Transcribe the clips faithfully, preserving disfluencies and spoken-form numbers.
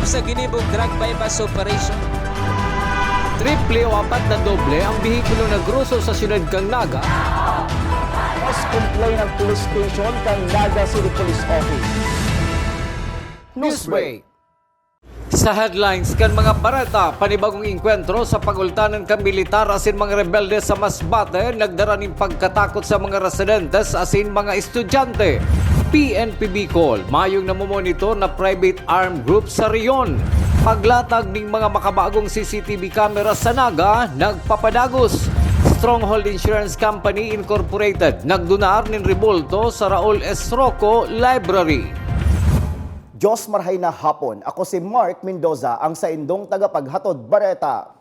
Sa ginibong drug buy-bust operation. Triple o apat na doble ang behikulo na groso sa siyudad kan Naga. Mas complain ang police station kan Naga City Police Office. Newsbreak. Sa headlines kan mga bareta, panibagong engkwentro sa pag-ultanan kan militar asin mga rebelde sa Masbate nagdara nin pagkatakot sa mga residentes asin mga estudyante. P N P Bicol, mayong namomonitor na private armed group sa rehiyon. Paglatag ning mga makabagong C C T V camera sa Naga, nagpapadagos. Stronghold Insurance Company Incorporated nagdunar nin rebulto sa Raul S. Rocco Library. Diyos marhay na hapon. Ako si Mark Mendoza, ang saindong tagapaghatod bareta.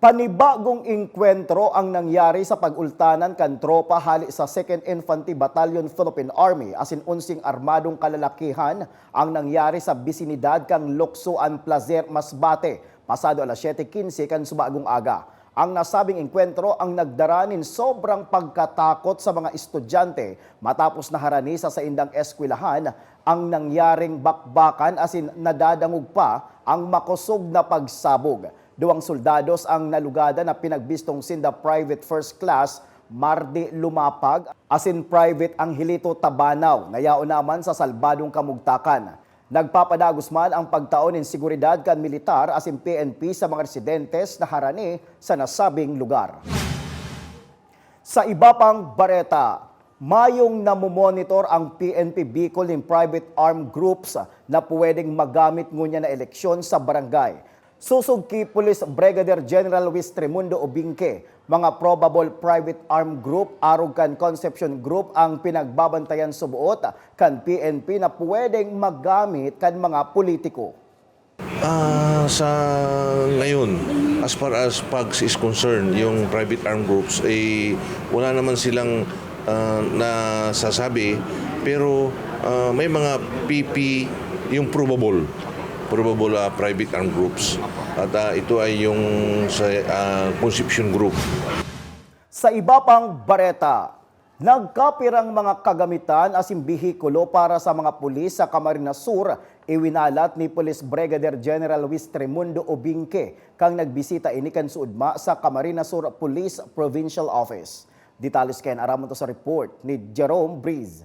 Panibagong engkwentro ang nangyari sa pag-ultanan kan tropa hali sa Second Infantry Battalion Philippine Army asin onseng armadong kalalakihan ang nangyari sa bisinidad kan Lukso and Placer, Masbate, pasado alas siyete quince kan subagong aga. Ang nasabing engkwentro ang nagdara nin sobrang pagkatakot sa mga estudyante matapos naharani sa saindang eskwelahan ang nangyaring bakbakan asin nadadangog pa ang makosog na pagsabog. Duwang soldados ang nalugadan na pinagbistong sinda Private First Class Mardi Lumapag asin Private Angelito Tabanaw na yaon naman sa salbadong kamugtakan. Nagpapadagos man ang pagtao nin seguridad kan militar asin P N P sa mga residentes na harani sa nasabing lugar. Sa iba pang bareta, mayong namomonitor ang P N P Bicol nin private armed groups na pwedeng magamit ngunyan na eleksyon sa barangay. Sosog ki Police Brigadier General Luis Tremundo Obingke, mga probable private armed group arog kan Concepcion Group ang pinagbabantayan suboot kan P N P na pwedeng magamit kan mga politiko. Ah, sa ngayon, as far as PAGS is concerned, yung private armed groups, eh, wala naman silang ah, nasasabi, pero ah, may mga P P, yung probable, probable ah, private armed groups. At ah, ito ay yung sa ah, Concepcion Group. Sa iba pang bareta, nagkapirang mga kagamitan asin behikulo para sa mga pulis sa Camarines Sur, iwinalat ni Police Brigadier General Luis Tremundo Obingke kan nagbisita ini kan suodma sa Camarines Sur Police Provincial Office. Detalles kan aramon ta sa report ni Jerome Breeze.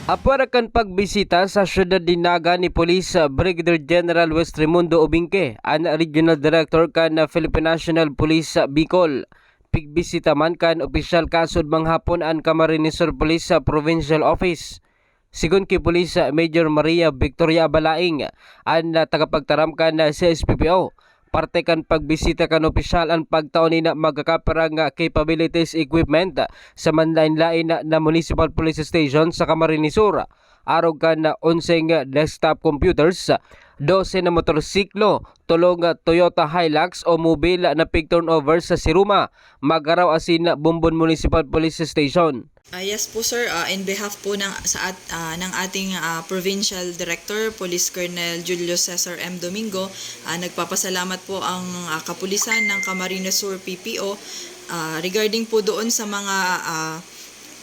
Apwera kan pagbisita sa siyudad nin Naga ni Police Brigadier General Luis Tremundo Obingke, an Regional Director kan Philippine National Police sa Bicol. Pigbisita man kan opisyal kasod manghapon an Camarines Sur Police sa Provincial Office. Sigon ki Police Major Maria Victoria Abalaing, an tagapagtaram kan C S P P O, parte kan pagbisita kan opisyal an pagtao nin magkakaparang capabilities equipment sa manlain-lain na municipal police station sa Camarines Sur, arog kan onseng desktop computers, dose na motorsiklo, tolong Toyota Hilux o mobil na pig-turnover sa Siruma, Magaraw asin Bombon Municipal Police Station. Ah, yes po, sir. Ah, in behalf po ng sa at, ah, ng ating ah, Provincial Director, Police Colonel Julio Cesar M. Domingo, ah, nagpapasalamat po ang ah, kapulisan ng Camarines Sur P P O ah, regarding po doon sa mga ah,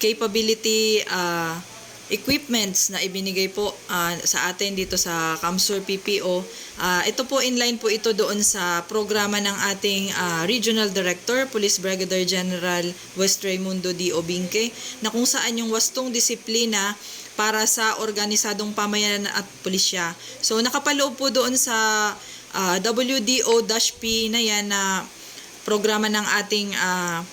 capability ah, equipments na ibinigay po ah, sa atin dito sa CamSur P P O. Ah, ito po, in line po ito doon sa programa ng ating ah, Regional Director, Police Brigadier General West Raimundo D. Obingke, na kung saan yung wastong disiplina para sa organisadong pamayanan at pulisya. So, nakapaloob po doon sa ah, W D O dash P na yan na programa ng ating ah,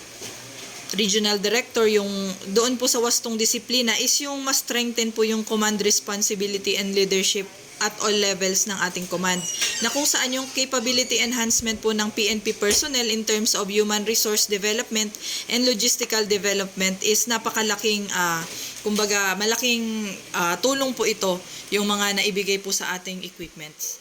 Regional Director, yung doon po sa wastong disiplina is yung mas strengthen po yung command responsibility and leadership at all levels ng ating command, na kung saan yung capability enhancement po ng P N P personnel in terms of human resource development and logistical development is napakalaking, ah, kumbaga, malaking ah, tulong po ito, yung mga naibigay po sa ating equipments.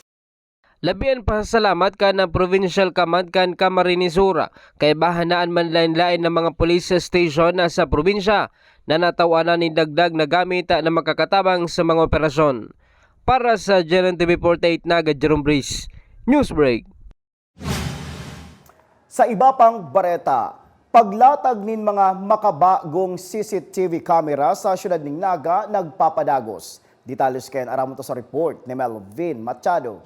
Labi an pasasalamat kan Provincial Command kan Camarines Sur, kaiba na an manlain-lain na mga police station sa probinsya na natawanan nin dagdag na gamit na makakatabang sa mga operasyon. Para sa G N N T V forty-eight Naga, Jerome Breeze, Newsbreak. Sa iba pang bareta, paglatag nin mga makabagong C C T V camera sa siyudad nin Naga nagpapadagos. Detalles kan aramon ta sa report ni Melvin Machado.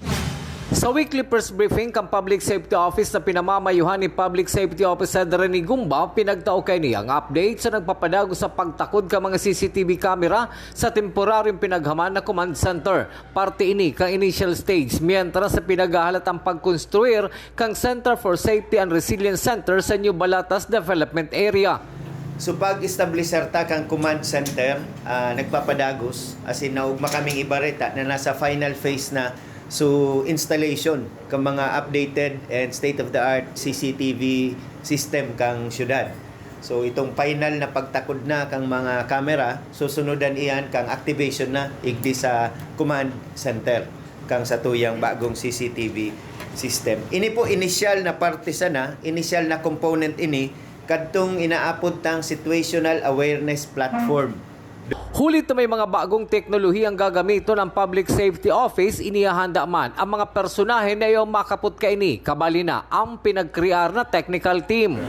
Sa weekly press briefing kan Public Safety Office na pinamamayuhan ni Public Safety Officer Rene Gumba, pinagtao kaini ang update sa nagpapadagos sa pagtakod kan mga C C T V camera sa temporaryong pinaghaman na command center. Parte ini kan initial stage, mientras na pinaghahalat ang pagkonstruir kan Center for Safety and Resilience Center sa New Balatas Development Area. So, pag-establisar ta kan command center, ah, nagpapadagos, as in, naugma kaming ibareta na nasa final phase na. So, installation kan mga updated and state-of-the-art C C T V system kan syudad. So, itong final na pagtakod na kan mga kamera, susunodan iyan kan activation na igdi sa command center kan satuyang bagong C C T V system. Ini po, initial na parte sana, initial na component ini kadtong inaapod tang situational awareness platform. Huli ta may mga bagong teknolohiyang gagamiton ang Public Safety Office, inihahanda man ang mga personahe na iyo makapot kaini, kabali na ang pinagkrear na technical team.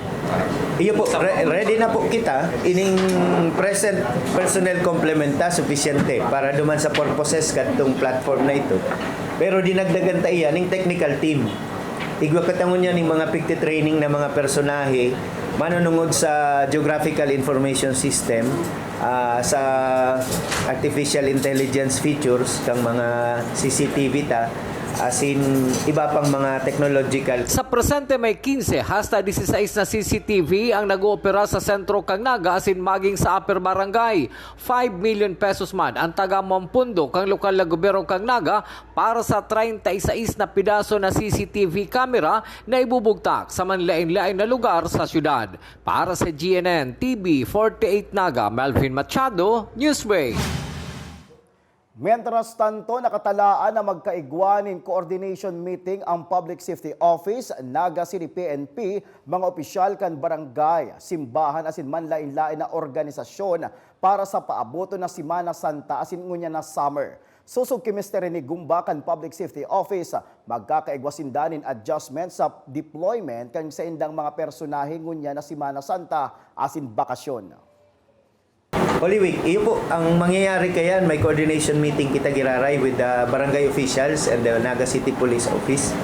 Iyo po, re-, ready na po kita. Ining present personnel complement ta, sufisyente para duman sa purposes kadtong platform na ito. Pero dinagdagan ta iyan ning technical team. Igwa katangon niya ning mga pigti-training na mga personahe manunungod sa geographical information system, ah, sa artificial intelligence features kang mga C C T V ta, asin iba pang mga technological. Sa presente, may quince hasta dieciséis na C C T V ang nag-oopera sa sentro kan Naga asin maging sa Upper Barangay. Five million pesos man ang tagamon pondo kan lokal na gobyerno kan Naga para sa treinta y seis na pidaso na C C T V camera na ibubugtak sa manlaen-laen na lugar sa syudad. Para sa G N N T V forty-eight Naga, Melvin Machado, Newsbreak. Mientras tanto, nakatalaan na magkaigwa nin coordination meeting ang Public Safety Office, Naga City P N P, mga opisyal kan barangay, simbahan asin manlaen-laen na organisasyon para sa paaboton na Semana Santa asin ngunyan na summer. Sosog ki Mister Rene Gumba kan Public Safety Office, magkakaigwa sinda nin adjustment sa deployment kan saindang mga personahe ngunyan na Semana Santa asin bakasyon. Holy Week, iyo po, ang mangyayari kayan, may coordination meeting kita giraray with the barangay officials and the Naga City Police Office.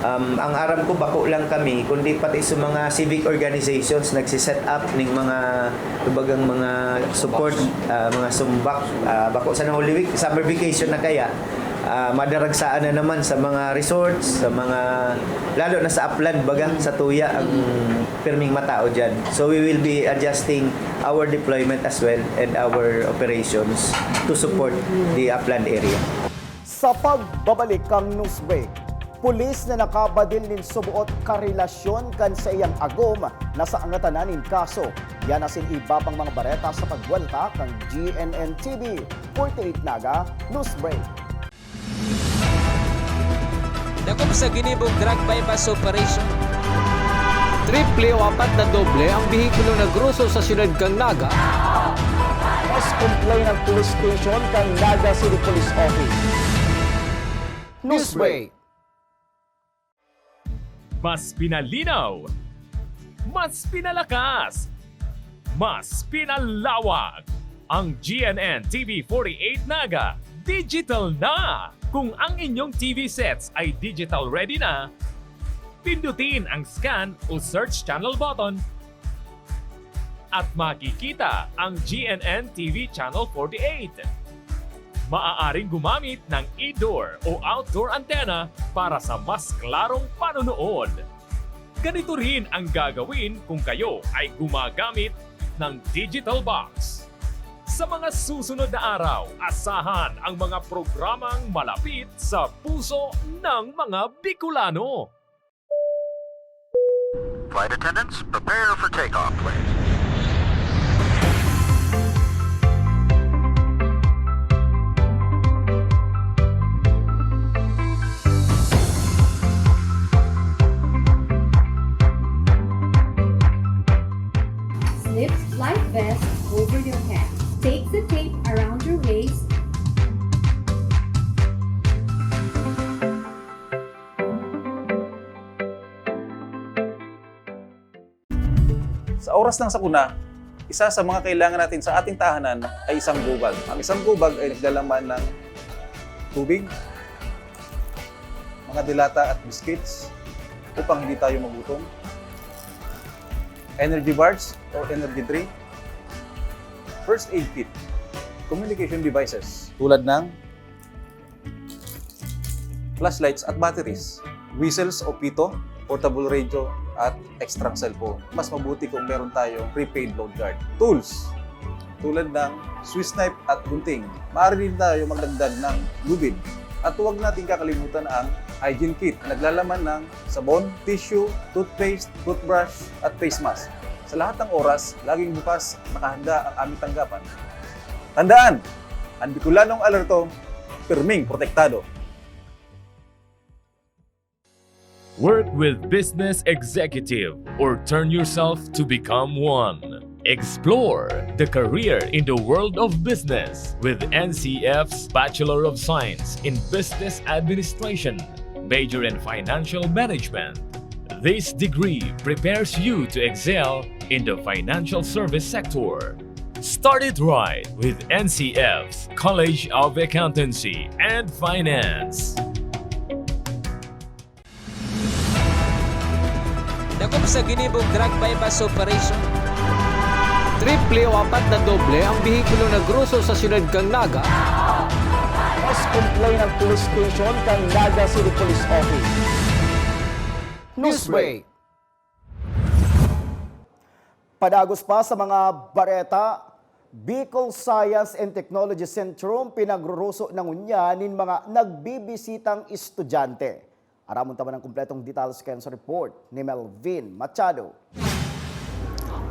Um, ang aram ko, bako lang kami, kundi pati sa mga civic organizations nagsiset up ning mga, kumbagang mga support, ah, mga sumbak, ah, bako sa Holy Week, summer vacation na kaya, ah, madaragsaan na naman sa mga resorts, sa mga, lalo na sa Upland, baga, sa Tuya, ang pirming matao dyan. So we will be adjusting our deployment as well and our operations to support the Upland area. Sa pagbabalik kan Newsbreak, pulis na nakabadil nin suboot karelasyon kan saiyang agom na sa angatanan nin kaso. Yan asin iba pang mga bareta sa pagbuwelta kan G N N T V forty-eight Naga Newsbreak. Dakop sa ginibong drug buy-bust operation. Triple o apat na doble ang behikulo na groso sa siyudad kan Naga. Mas complaint ang police station kan Naga City Police Office. Newsbreak. Mas pinalinaw, mas pinalakas, mas pinalawak. Ang G N N T V forty-eight Naga digital na! Kung ang inyong T V sets ay digital ready na, pindutin ang scan o search channel button at makikita ang G N N T V Channel forty-eight. Maaaring gumamit ng indoor o outdoor antenna para sa mas klarong panonood. Ganito rin ang gagawin kung kayo ay gumagamit ng digital box. Sa mga susunod na araw, asahan ang mga programang malapit sa puso ng mga Bicolano. Flight attendants, prepare for takeoff, please. Slip life vest over your head. Take the tape around your waist. Sa oras ng sakuna, isa sa mga kailangan natin sa ating tahanan ay isang gubag. Ang isang gubag ay naglalaman ng tubig, mga delata at biscuits upang hindi tayo magutom, energy bars or energy drink, first aid kit, communication devices tulad ng flashlights at batteries, whistles o pito, portable radio, at extrang cellphone. Mas mabuti kung meron tayong prepaid load guard. Tools, tulad ng Swiss knife at gunting. Maaari din tayo magdagdag ng lubid. At huwag nating kakalimutan ang hygiene kit na naglalaman ng sabon, tissue, toothpaste, toothbrush, at face mask. Sa lahat ng oras, laging bukas, nakahanda ang aming tanggapan. Tandaan, ang Bicolanong alerto, pirming protektado. Work with Business Executive or turn yourself to become one. Explore the career in the world of business with N C F's Bachelor of Science in Business Administration, major in Financial Management. This degree prepares you to excel in the financial service sector. Start it right with N C F's College of Accountancy and Finance. Dakop sa ginibong drug buy-bust operation. Triple o apat na doble ang behikulo na groso sa siyudad kan Naga. Mas complain ang police station kan Naga City Police Office. Newsbreak. Padagos pa sa mga bareta, Bicol Science and Technology Centrum pinagruruso na ngunyan nin mga nagbibisitang estudyante. Aramon ta man ang kompletong detalye kan sa report ni Melvin Machado.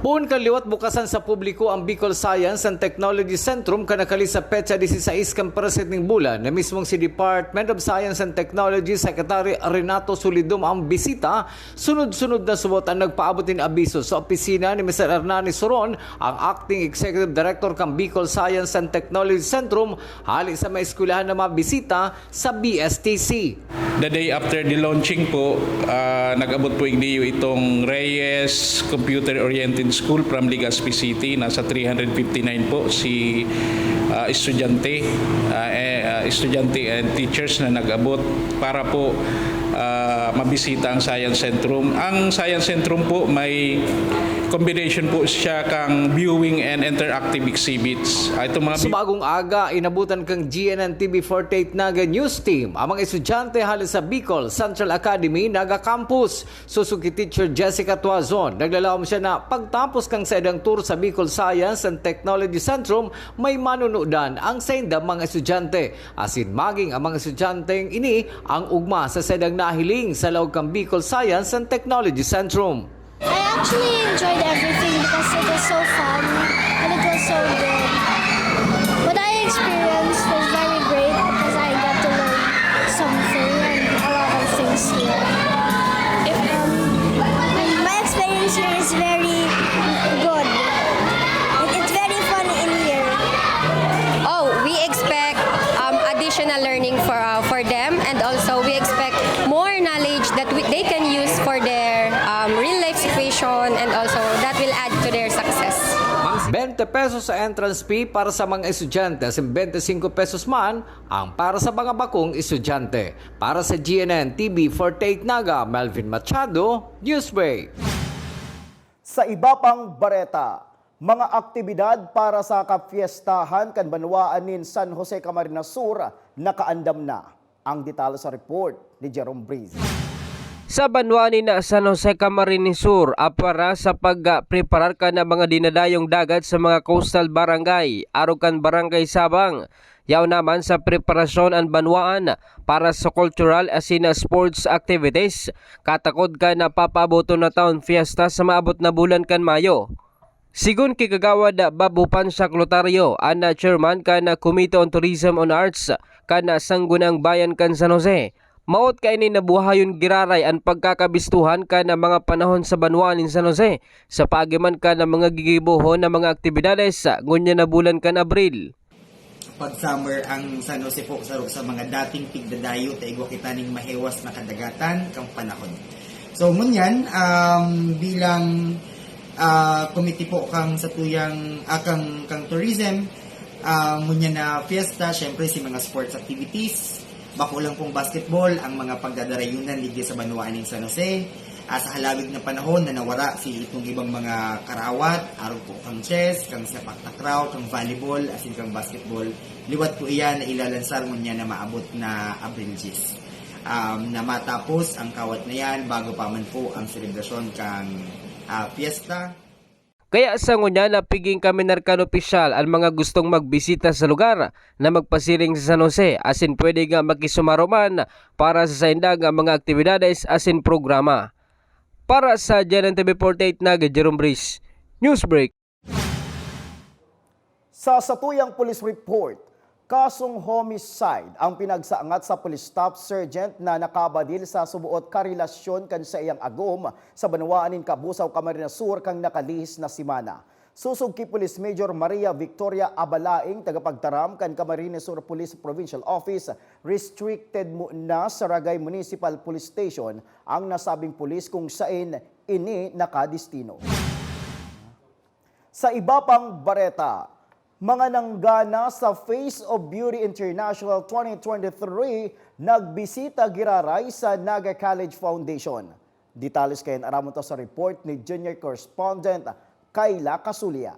Poon kan liwat bukasan sa publiko ang Bicol Science and Technology Centrum kan nakali sa petsa disisais kan presenteng bulan na mismong si Department of Science and Technology Secretary Renato Solidum ang bisita. Sunod-sunod na subot ang nagpaabot nin abiso sa opisina ni Mister Hernani Soron, ang Acting Executive Director kan Bicol Science and Technology Centrum, hali sa mga eskwelahan na mabisita sa B S T C. The day after the launching po, ah, nag-abot po igdiyo itong Reyes Computer Oriented School from Legazpi City. Nasa three hundred fifty-nine po si ah, estudyante, ah, eh, ah, estudyante and teachers na nag-abot para po ah, mabisita ang Science Centrum. Ang Science Centrum po may combination po siya kang viewing and interactive exhibits. Ah, itong mga Sa bagong aga, inabutan kan G N N T V forty-eight Naga News Team ang mga estudyante hali sa Bicol Central Academy, Naga Campus. Susuki Teacher Jessica Tuazon, naglalawom siya na pagtapos kan saindang tour sa Bicol Science and Technology Centrum, may manunudan ang saindang mga estudyante. Asin maging ang mga estudyanteng ini ang ugma sa saindang nahiling sa laog kan Bicol Science and Technology Centrum. I actually enjoyed everything because it was so fun and it was so good. What I experienced was very great because I got to learn something and a lot of things here. Um, my experience here is very good. It, it's very fun in here. Oh, we expect um, additional learning for uh, for them, and also we expect more knowledge that we, they can use for their um, real life situation, and also that will add to their success. Bente pesos sa entrance fee para sa mga estudyante, asin bente singko pesos man ang para sa mga bakong estudyante. Para sa G N N T V forty-eight Naga, Melvin Machado, Newsbreak. Sa iba pang bareta, mga aktibidad para sa kafiestahan kan banwaan nin San Jose Camarines Sur nakaandam na. Ang detalye sa report ni Jerome Breeze. Sa banwa nin San Jose Camarines Sur, apwera sa pagpreparar kan mga dinadayong dagat sa mga coastal barangay, arog kan Barangay Sabang. Yaon naman sa preparasyon an banwaan para sa cultural asin sports activities, katakod kan papaaboton na taon fiesta sa maabot na bulan kan Mayo. Sigon ki Kagawad Bob Hupan Saclotario, an chairman kan Committee on Tourism and Arts kan Sangguniang Bayan kan San Jose, maot kaini na buhayon giraray an pagkakabistuhan kan mga panahon sa banwaan nin San Jose, sa paagi man kan mga gigibohon na mga aktibidades ngunyan na bulan kan Abril. Pag summer ang San Jose po sa, sa mga dating tigdadayo ta igwa kita ning mahewas na kadagatan kang panahon. So ngunyan, um, bilang ah, committee po kang satuyang ah, kang, kang tourism, ah, ngunyan na fiesta, syempre si mga sports activities, Bako lang pong basketball ang mga pagdadarayunan digdi sa banwaan nin San Jose. Ah, sa halawig na panahon na nawara si itong ibang mga karawat, arog po kang chess, kang sepak takraw, kang volleyball, asin kang basketball. Liwat po iyan na ilalansar ngunyan na maabot na Abril diyes. Um, na matapos ang kawat na yan bago pa man po ang selebrasyon kang, ah, piyesta. Kaya sa ngunyan, napiging kami narkan opisyal an mga gustong magbisita sa lugar na magpasiring sa San Jose, asin pwede nga makisumaro man para sa saindang mga aktibidades asin programa. Para sa G N N T V forty-eight Naga, Jerome Bris, Newsbreak. Sa satuyang police report, kasong homicide ang pinagsaangat sa police staff sergeant na nakabadil sa suboot karelasyon kan saiyang agom sa banwaan nin Cabusao, Camarines Sur, kan nakalihis na semana. Sosog ki Police Major Maria Victoria Abalaing, tagapagtaram kan Camarines Sur Police Provincial Office, restricted mo na Saragay Municipal Police Station ang nasabing pulis kung sain ini nakadestino. Sa iba pang bareta, mga nanggana sa Face of Beauty International twenty twenty-three nagbisita giraray sa Naga College Foundation. Detalles kayan aramon ta sa report ni junior correspondent Kayla Casulia.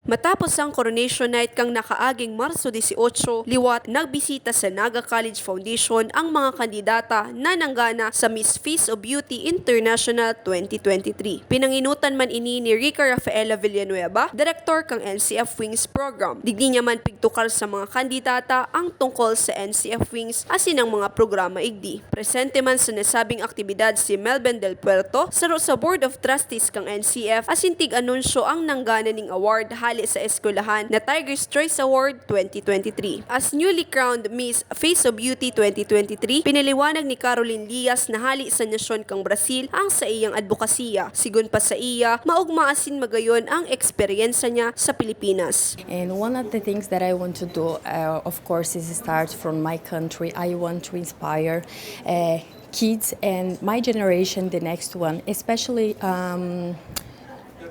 Matapos ang Coronation Night kang nakaaging Marso dieciocho, liwat nagbisita sa Naga College Foundation ang mga kandidata na nanggana sa Miss Face of Beauty International twenty twenty-three. Pinanginutan man ini ni Rica Rafaela Villanueva, direktor kang N C F Wings Program. Digdi niya man pigtukar sa mga kandidata ang tungkol sa N C F Wings asin ang mga programa igdi. Presente man sa nasabing aktibidad si Melvin Del Puerto, saro sa Board of Trustees kang N C F, asin tig-anunsyo ang nanggana ning award hale sa eskwelahan na Tiger's Choice Award twenty twenty-three. As newly crowned Miss Face of Beauty twenty twenty-three, pinaliwanag ni Caroline Lias na hale sa nasyon kang Brazil ang saiyang adbokasiya. Sigon pa saiya, maogma asin magayon ang eksperyensya niya sa Pilipinas. And one of the things that I want to do, uh, of course, is start from my country. I want to inspire, uh, kids and my generation, the next one, especially, um,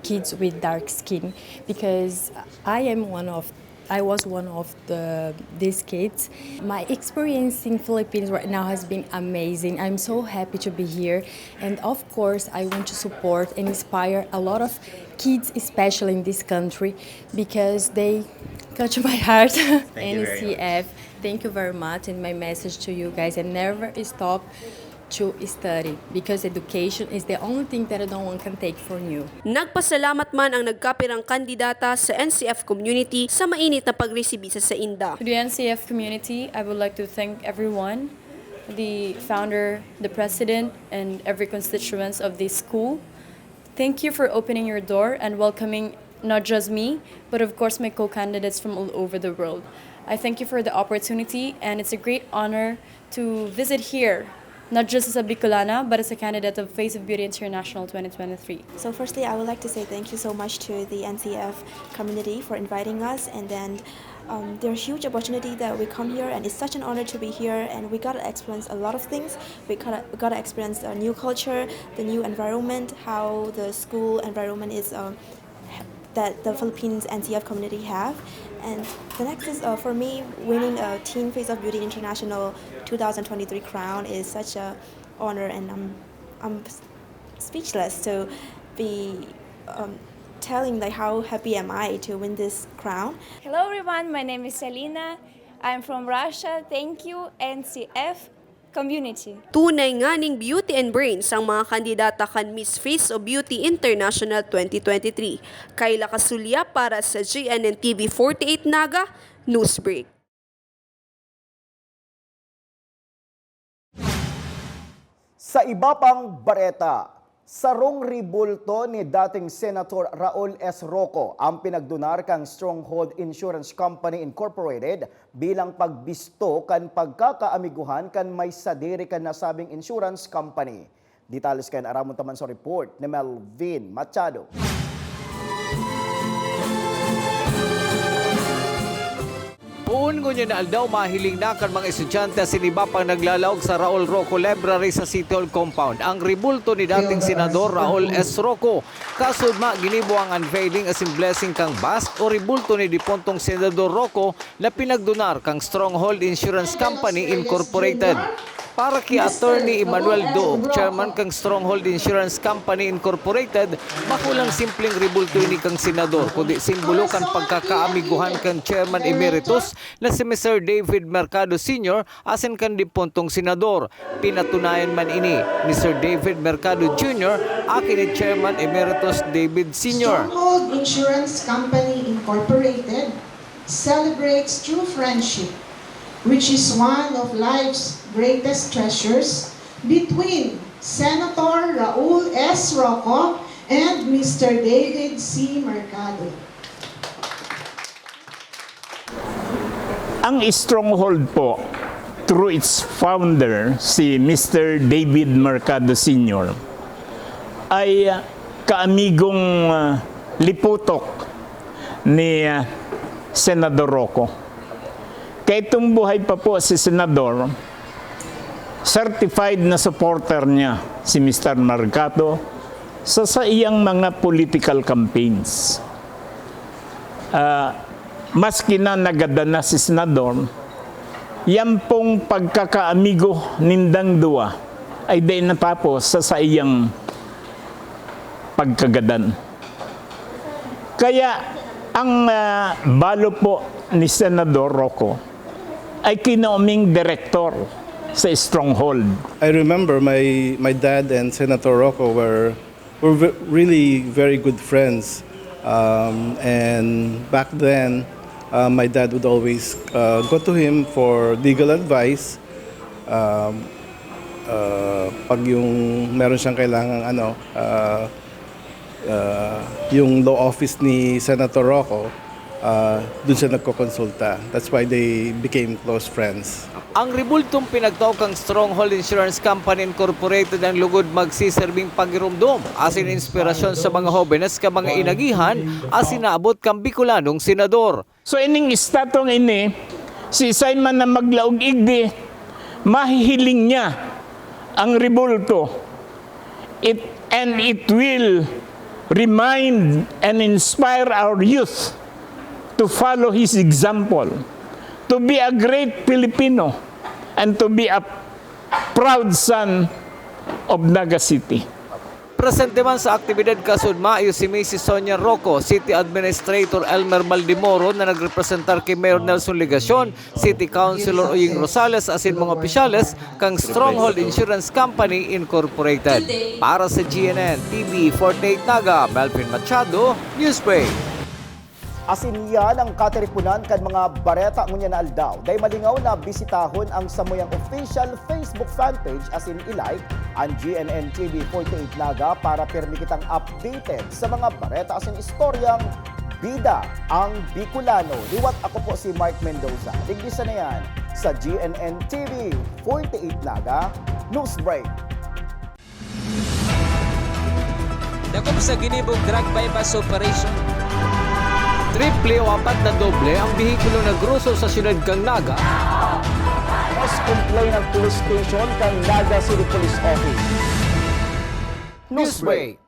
kids with dark skin, because I am one of, I was one of the, these kids. My experience in Philippines right now has been amazing. I'm so happy to be here. And of course, I want to support and inspire a lot of kids, especially in this country, because they touch my heart. Thank you very much. N C F, thank you very much. And my message to you guys, and never stop to study, because education is the only thing that no one can take from you. Nagpasalamat man ang nagkapirang kandidata sa N C F community sa mainit na pagresibi sa sainda. To the N C F community, I would like to thank everyone, the founder, the president, and every constituents of this school. Thank you for opening your door and welcoming not just me, but of course my co-candidates from all over the world. I thank you for the opportunity, and it's a great honor to visit here, not just as a Bicolana, but as a candidate of Face of Beauty International twenty twenty-three. So firstly, I would like to say thank you so much to the N C F community for inviting us, and then, um, there's huge opportunity that we come here, and it's such an honor to be here, and we gotta experience a lot of things. We gotta, we gotta experience a new culture, the new environment, how the school environment is, um, that the Philippines N C F community have. And the next is, uh, for me, winning a Teen Face of Beauty International twenty twenty-three crown is such a honor, and I'm, I'm speechless to be, um, telling, like, how happy am I to win this crown. Hello everyone, my name is Selina. I'm from Russia. Thank you, N C F community. Tunay nganing beauty and brains ang mga kandidata kan Miss Face of Beauty International twenty twenty-three. Kayla Casulia para sa G N N T V forty-eight Naga, Newsbreak. Sa iba pang bareta, sarong rebulto ni dating Senator Raul S. Roco ang pinagdunar kan Stronghold Insurance Company Incorporated bilang pagbisto kan pagkakaamiguhan kan may sadiri kan nasabing insurance company. Detalles kayan aramon ta man sa report ni Melvin Machado. Poon ngunyan na aldaw, mahiling na kan mga estudyante asin iba pang naglalaog sa Raul Roco Library sa City Hall compound ang rebulto ni dating Senador Raul S. Roco. Kasudma, ginibo ang unveiling asin blessing kan bust o rebulto ni dipuntong Senador Roco na pinagdonar kan Stronghold Insurance Company Incorporated. Para ki Attorney Emmanuel Duoc, chairman kan Stronghold Insurance Company Incorporated, bako lang simpleng rebulto ini kan senador, kundi simbolo kan pagkakaamiguhan kan Chairman Emeritus na si Mister David Mercado Senior asin kan dipuntong senador. Pinatunayan man ini ni Sir David Mercado Junior, aki ni Chairman Emeritus David Senior. Stronghold Insurance Company Incorporated celebrates true friendship, which is one of life's greatest treasures, between Senator Raul S. Roco and Mister David C. Mercado. Ang Stronghold po, through its founder, si Mister David Mercado Senior, ay kaamigong, ah, liputok ni, ah, Senador Roco. Kaitong buhay pa po si Senador, certified na supporter niya si Mister Mercado sa saiyang mga political campaigns. Ah, maski na nagadan na si Senador, yan pong pagkakaamigo nindang duwa ay dai natapos sa saiyang pagkagadan. Kaya ang, ah, balo po ni Senador Roco ay kinauming direktor sa Stronghold. I remember my, my dad and Senator Roco were, were ve- really very good friends. Um, and back then, uh, my dad would always uh, go to him for legal advice. Um, uh, pag yung meron siyang kailangan ano, uh, uh, yung law office ni Senator Roco, uh, dun siya nagkokonsulta. That's why they became close friends. Ang rebultong pinagtao kan Stronghold Insurance Company Incorporated ang lugod magsiserbing pagiromdom asin inspirasyon sa mga hobenes kan mga inagihan asin naabot kan Bicolanong senador. So ining estatwang ini, siisay man na maglaog igdi, mahihiling niya ang rebulto. It, and it will remind and inspire our youth to follow his example, to be a great Filipino, and to be a proud son of Naga City. Presente man sa aktibidad kasudma iyo si Missus Sonia Roco, City Administrator Elmer Maldimoro na nagrepresentar ki Mayor Nelson Legacion, City Councilor Oying Rosales asin mga opisyales kan Stronghold Insurance Company Incorporated. Para sa G N N T V forty-eight Naga, Melvin Machado, Newsbreak. Asin iyan ang katiriponan kan mga bareta ngunyan na aldaw. Dai malingaw na bisitahon ang samuyang official Facebook fanpage asin i-like an G N N T V forty-eight Naga para pirmi kitang updated sa mga bareta asin istoryang bida ang Bicolano. Liwat ako po si Mark Mendoza. Digdi sana yan sa G N N T V forty-eight Naga Newsbreak. Dakop sa ginibong drug buy-bust operation. Triple o apat na doble ang behikulo na groso sa siyudad kan Naga. Mas complain ang police station kan Naga City Police Office. Newsbreak.